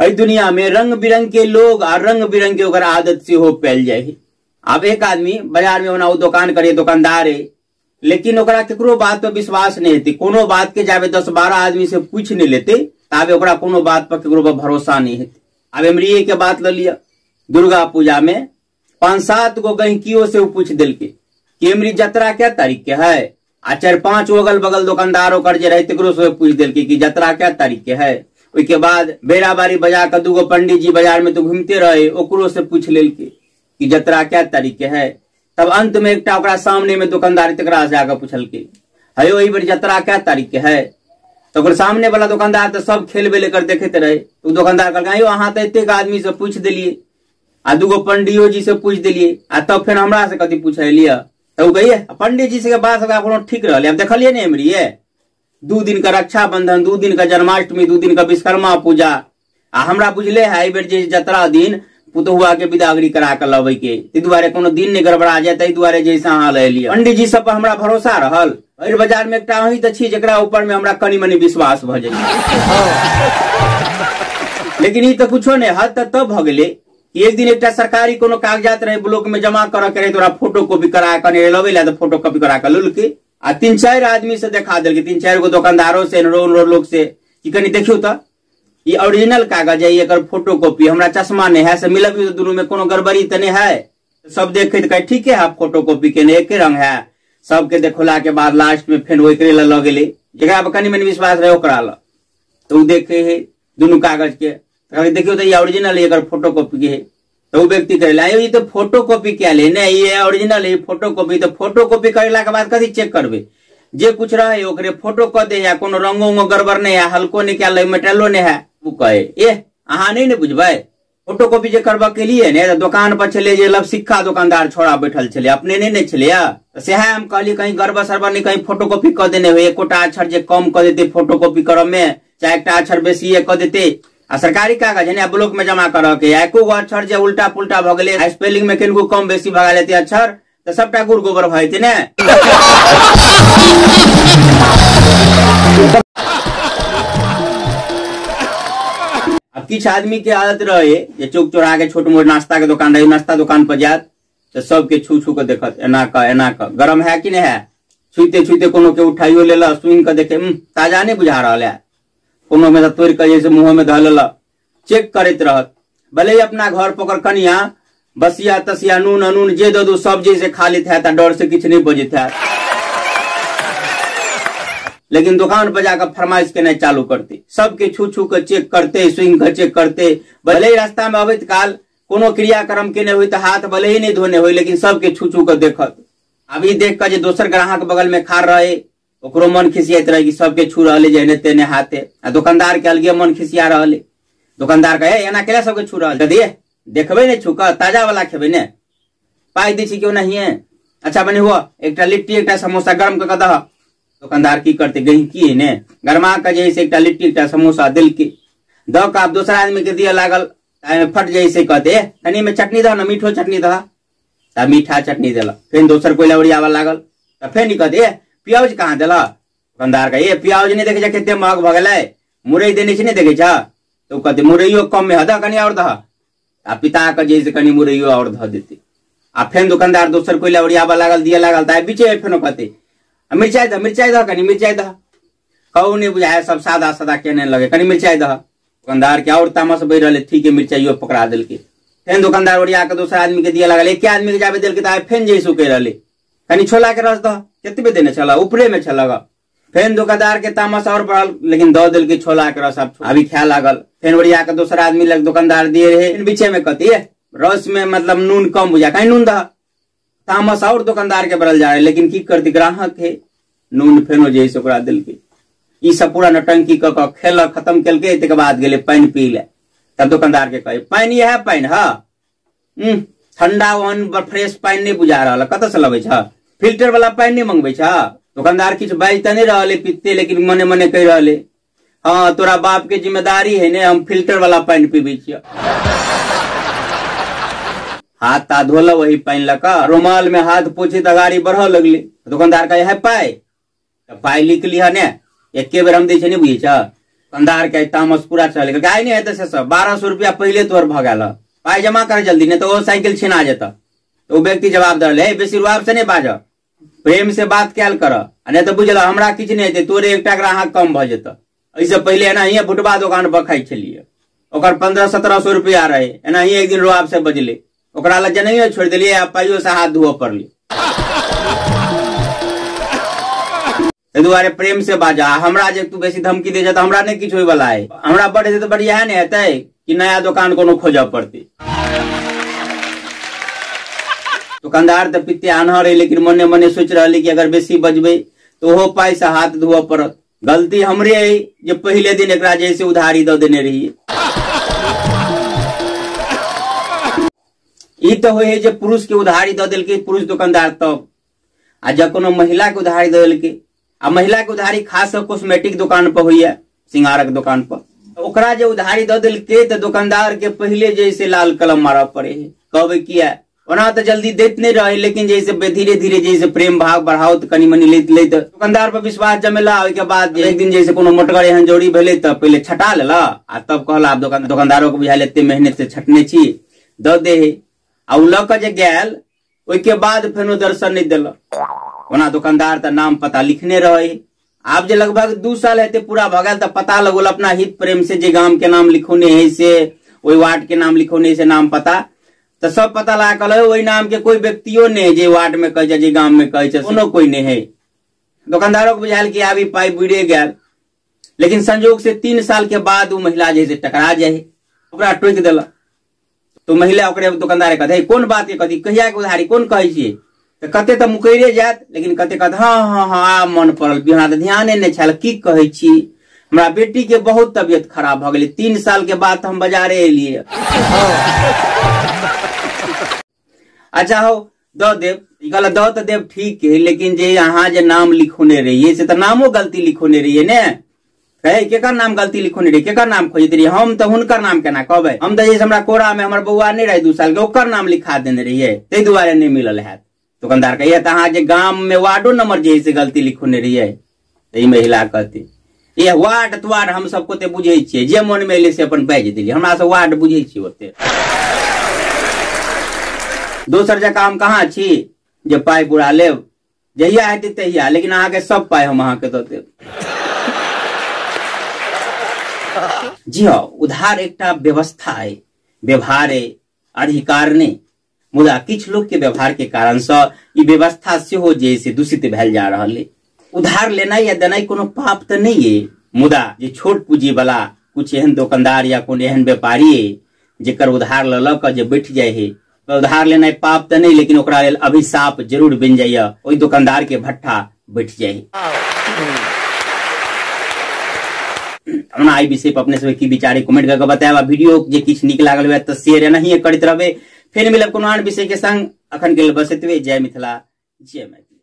एहि दुनिया में रंग बिरंग के लोग आ रंग बिरंग के ओकर आदत सेहो पायल जाय है। आब एक आदमी बाजार में ओना ओ दोकान करे, दोकानदार है, लेकिन ओकरा केकरो बात पर विश्वास नहीं हेतै, कोनो बात के जाबे 10-12 आदमी से पूछ नहीं लेते ताबे ओकरा कोनो बात पर केकरो पर भरोसा नहीं हेतै। आब एमरीए के बात ल लिअ, दुर्गा पूजा में 5-7 गो गहिकियो से पूछ देलकै कि एमरी जतरा क्या तारीख के है, आ 4-5 अगल बगल दोकानदार ओकर जे रहे तकरो से पूछ देलकै कि जतरा क्या तारीख के है। ओहिके बाद बेराबारी बजा के 2 गो पंडित जी बाजार में तो घूमते रहे, ओकरो से पूछ लेलकै कि जतरा क्या तारीख के है। तब अंत में एकटा ओकरा सामने में दोकानदार तकरा से जाके पूछलकै, हयो एहि बेर जतरा क्या तारीख के है। तो ओकर सामने वाला दोकानदार तो सब खेल बेल कर देखैत रहे। तो दोकानदार कहलकै, आयो अहाँ तो एतेक आदमी से पूछ देलियै आ 2 गो पंडियो जी से पूछ देलियै आ तब फेर हमरा से कथी पूछे लिअ। तो ओ कहिए पंडित जी से बात कोनो ठीक रहलै। आब देखलियै ने एमरीए 2 दिन का रक्षाबंधन, 2 दिन का जन्माष्टमी, 2 दिन का विश्वकर्मा पूजा, आ हमरा बुझले है एहि बेर जे जतरा दिन पुतहुआ के विदागरी करा के लबै के, ताहि दुआरे कोनो दिन नहि गड़बड़ा जाय, ताहि दुआरे जैसे अहाँ लए लिअ। पंडित जी सब पर हमरा भरोसा रहल। एहि बाजार में एकटा अहीं तऽ छी जकरा ऊपर में हमरा कनि मनि विश्वास भऽ जाइ, लेकिन ई तऽ कुछो नहि। हद तऽ तब भऽ गेलै कि एक दिन एकटा सरकारी कोनो कागजात रहे ब्लॉक में जमा करऽ के रहे, तोरा फोटो कॉपी करा के लबै लए, तऽ फोटो कॉपी करा के लेलकै आ 3-4 आदमी से देखा देलकै, 3-4 गो दोकानदारो से एनरो उनरो लोग से कि कनि देखियौ तऽ ई ओरिजिनल कागज है, एकर फोटो कॉपी, हमरा चश्मा नहीं है, से मिलबियौ तऽ दुनू में कोनो गड़बड़ी तऽ नहीं है। सब देखैत कहै ठीके है, फोटो कॉपी के एके रंग है। सबके देखौला के बाद लास्ट में फेर ओकरे लऽ लऽ गेलै जकरा पर कनि मनि विश्वास रहे ओकरा लऽ। तऽ ओ देखे है दुनू कागज के, कहलकै देखियौ तऽ ई ओरिजिनल है, एकर फोटो कॉपी के है। तऽ ओ व्यक्ति कहले, आयो ई तऽ फोटो कॉपी कयल है ने, ई ओरिजिनल है, फोटो कॉपी। तऽ फोटो कॉपी करेला के बाद कथी चेक करबै, जे कुछ रहे ओकरे फोटो कऽ दे, या कोनो रंगो उंगो गड़बड़ नहीं है, हल्को नहीं कयल है, मेटलो नहीं है। ओ कहे ए अहाँ नहीं ने बुझबै, फोटो कॉपी जे करबऽ के लिए ने दोकान पर छलै जे लवसिक्खा दोकानदार छोड़ा बैठल छलै, अपने नहीं ने छलै, सएह हम कहलियै कहीं गड़बड़ सड़बड़ नहीं, कहीं फोटो कॉपी कऽ देने होइ, एकोटा अक्षर जे कम कऽ देतै फोटो कॉपी करऽ में, चाहे एकटा अक्षर बेसिए कऽ देतै। आ सरकारी कागज है ने ब्लॉक में जमा करऽ के, एको गो अक्षर जे उल्टा पुल्टा भऽ गेलै, स्पेलिंग में कनिको कम बेसी भऽ गेलै अक्षर, तऽ सबटा गुड़ गोबर भऽ जेतै ने। अब किछु आदमी के आदत रहे जे चौक चौराहा के छोट मोट नाश्ता के दोकान रहे, नाश्ता दोकान पर जायत तऽ सबके छू छू के देखत, एना कऽ एना कऽ, गरम है कि नहीं है, छुइते छुइते कोनो के उठाइयो लेलक, सुनि कऽ देखे ताजा नहीं बुझा रहल है, कोनो में तोड़ि कऽ जैसे मुँह में धऽ लेलक, चेक करैत रहत। भले ही अपना घर पकड़ कनिया बसिया तसिया नून अनून जे दऽ दू सब जे से खा लेत हैत आ डर से किछु नहीं बजैत हैत, लेकिन दोकान पर जाकर फरमाइश केनाइ चालू करते, सबके छू छू के चेक करते, सुनि के चेक करते। भले ही रास्ता में अबैत काल कोनो क्रियाक्रम केने होय तऽ हाथ भले ही नहीं धोने होय, लेकिन सबके छू छू के देखत। आब ई देख कऽ जे दोसर ग्राहक बगल में खाड़ रहे ओकरो मन खिसियाइत रहे कि सबके छू रहल जे एने तेने हाथे, आ दोकानदार के अलगे मन खिसिया रहल। दोकानदार कहे एना केला सबके छू रहल, दिए देखबै ने छू कऽ, ताजा वाला खेबै ने, पाइ दै छी केओ नहिए। अच्छा बने हुआ एकटा लिट्टी एकटा समोसा गरम कऽ दह। दोकानदार की करते, गहिकी है ने, गरमा कऽ जे से एकटा लिट्टी एकटा समोसा देलकै, दऽ कऽ आब दोसर आदमी के दिअ लागल, ताहिमे फट जे से कहते कनि मे चटनी दह ने, मीठो चटनी दह, तऽ मीठा चटनी देलक। फेर दोसर कोइ ओरियाबऽ लागल तऽ फेर ई कहते प्याज कहाँ देलक। दोकानदार कहे ए प्याज नहि देखै छ कते महग भऽ गेलै, मुरई देने छी नहि देखै छ, तऽ ओ कहते मुरैयो कम मे दह कनि आओर दह, आ पिता के जे से कनि मुरैयो आओर धऽ देतै। आ फेर दोकानदार दोसर कोइ ओरियाबऽ लागल, दिअ लागल, तऽ बीचे फेनो कहते मिरचाइ दह, मिरचाइ दह, कनि मिरचाइ दह, कहू नहि बुझाय सब सादा सादा केने लगे, कनि मिरचाइ दह। दोकानदार के और तामस बढ़ि रहलै, ठीक है मिरचाइयो पकड़ा देलकै। फेर दोकानदार ओरिया के दोसर आदमी के दिअ लागल, एके आदमी के जाबे देलकै तऽ फेन जैसो कहि रहलै कनि छोला के रस दह, कतबे देने छल ऊपरे में छल। फेर दोकानदार के तामस और बढ़ल, लेकिन दऽ देलकै छोला के रस, आब अभी खाए लागल। फेर ओरिया के दोसर आदमी लग दोकानदार दिए रहे, बीचे में कहती रस में मतलब नून कम बुझा, कहीं नून दह। तामस और दोकानदार के बढ़ल जा रहे, लेकिन की करती ग्राहक है, नून फेनो जे से ओकरा देलकै। ई सब पूरा नौटंकी कऽ कऽ खेलक, खत्म केलकै, तकर बाद गेलै पानि पी ले। तब दोकानदार के कहे पानि इएह पानि ह, ठंडा ओहन फ्रेश पानि नहि बुझा रहल, कतऽ से लबै छ, फिल्टर वाला पानि नहि मंगबै छ। दोकानदार किछु बाजि तऽ नहि रहलै पीते, लेकिन मने मने कहि रहलै हँ तोरा बाप के जिम्मेदारी है ने, हम फिल्टर वाला पानि पीबै छियै। हाथ ता धोलक वही पानि लऽ कऽ रुमाल में हाथ पोछैत अगाड़ी बढ़ऽ लगलै। दोकानदार कहे है पाइ, तऽ पाइ लिख लिह ने, एके बेर हम दै छियै नहि बुझै छ। दुकानदार के तामस पूरा चल गेल, आइ नहि हेतै से सब, 1200 रुपया पहिले तोहर भऽ गेल, पाइ जमा कर जल्दी, नहि तऽ ओ साइकिल छिना जेतऽ। तऽ ओ व्यक्ति जवाब दऽ रहल, हे बेसी रुआब से नहि बाजऽ, प्रेम से बात कयल कर, आ नहि तऽ बुझल हमरा किछु नहि हेतै, तोरे एकटा ग्राहक कम भऽ जेतऽ। एहिसँ पहिले एनाहिए भुटबा दोकान पर खाइ छलियै, ओकर 1500-1700 रुपया रहे, एनाहिए एक दिन रुआब से बजलै, ओकरा लग जेनाहिए छोड़ि देलियै आ पाइयो से हाथ धोअ पड़लै। ताहि दुआरे प्रेम से बाजा, हमरा जे तू बेसी धमकी दे तऽ हमरा नहि किछु होइवला है, हमरा बड़ हेतै तऽ बड़ इएह ने हेतै कि नया दोकान कोनो खोजऽ पड़तै। दुकानदार तऽ पित्ते आन्हर है, लेकिन मने मने सोचि रहल कि अगर बेसी बजबै तऽ ओहो पाइ से हाथ धोअ पड़त। गलती हमरे है जे पहिले दिन एकरा जे से उधारी दऽ देने रहियै। ई तऽ होइ है जे पुरुष के उधारी दऽ देलकै पुरुष दुकानदार तब, आ जब कोनो महिला के उधारी दऽ देलकै, आ महिला के उधारी खास कऽ कॉस्मेटिक दुकान पर होइया, सिंगारक दुकान पर, ओकरा जे उधारी दऽ देलकै तऽ दुकानदार के पहिले जे से लाल कलम मारऽ पड़े है। कहबै किया, ओना तऽ जल्दी दैत नहि रहे, लेकिन जैसे धीरे धीरे जैसे प्रेम भाव बढ़ाओ तऽ कनि मनि लैत लैत दुकानदार पर विश्वास जमेला। ओहिके बाद एक दिन जैसे कोनो मोटगर एहन जरूरी भेलै तऽ पहिले छटा लेला आ तब कहला, आब दुकानदारो के बुझायल एते मेहनत से छटने छी, दऽ दे है। आ ओ लऽ कऽ जे गेल ओहिके बाद फेनो दर्शन नहि देलक। ओना दुकानदार तऽ नाम पता लिखने रहे, आब जे लगभग 2 साल हेतै पूरा भऽ गेल तऽ पता लगौल अपना हित प्रेम से जे गाम के नाम लिखौने है से ओहि वार्ड के नाम लिखौने है से नाम पता, तऽ सब पता लगा कहल ओहि नाम के कोई व्यक्तियो नहि है जे वार्ड में कहै छै, जे गाम में कहै छै, कोनो कोई नहि है। दुकानदारो के बुझायल कि आब ई पाइ बुड़े गेल, लेकिन संजोग से 3 साल के बाद ओ महिला जे से टकरा जाय, ओकरा टोकि देलक। तो महिला ओकरे दुकानदार कहते, कोन बात के कथी कहिया के उधारी कोन कहै छियै, तऽ कते तऽ मुकैरे जायत, लेकिन कते कहत हँ हँ हँ आब मन पड़ल, हमरा तऽ ध्याने नहि छल, की कहै छी, हमरा बेटी के बहुत तबियत खराब भऽ गेलै, 3 साल के बाद हम बाजारे एलियै। अच्छा हो दऽ देब, ई कहलक दऽ तऽ देब ठीक है, लेकिन जे अहाँ जे नाम लिखौने रहियै से तऽ नामो गलती लिखौने रहियै ने, कहे केकर नाम गलती लिखौने रहियै, केकर नाम खोजैत रहियै, हम तऽ हुनकर नाम केना कहबै, हम तऽ जे हमरा कोरा में हमर बौआ नहि रहै 2 साल के, ओकर नाम लिखा देने रहियै, ताहि दुआरे नहि मिलल हैत। दुकानदार कहिए तऽ अहाँ जे गाम में वार्डो नंबर जे है से गलती लिखौने रहियै, तऽ ई महिला कहती ये वार्ड त्वार्ड हम सब कोते बुझै छियै, जे मन में एलै से अपन बाजि देलियै, हमरा सब वार्ड बुझै छियै ओते, दोसर जगह हम कहाँ छी जे पाइ बुरा लेब, जहिया हेतै तहिया, लेकिन अहाँके सब पाइ हम अहाँके दऽ देब। जी हाँ, उधार एकटा व्यवस्था अइ, व्यवहार अइ, अधिकार नहि, मुदा किछु लोक के व्यवहार के कारण से ई व्यवस्था सेहो जे से दूषित भेल जा रहल अइ। उधार लेनाइ या देनाइ कोनो पाप तऽ नहि अइ, मुदा जे छोट पूंजी वाला कुछ एहन दोकानदार या कोनो एहन व्यापारी अइ जेकर उधार लऽ लऽ कऽ जे बैठ जाइ है, उधार लेनाइ पाप तऽ नहि, लेकिन ओकरा लेल अभिशाप जरूर बनि जाइए, ओहि दोकानदार के भट्ठा बैठ जाइ। ओना एहि विषय पर अपने सबके की विचार है कमेंट करके बतायब, आ वीडियो जे किछु नीक लागल हुए तऽ शेयर एनाहिए करैत रहबै। फेर मिलब कोनो आन विषय के संग, अखन के लेल बस एतबे। जय मिथिला, जय मैथिली।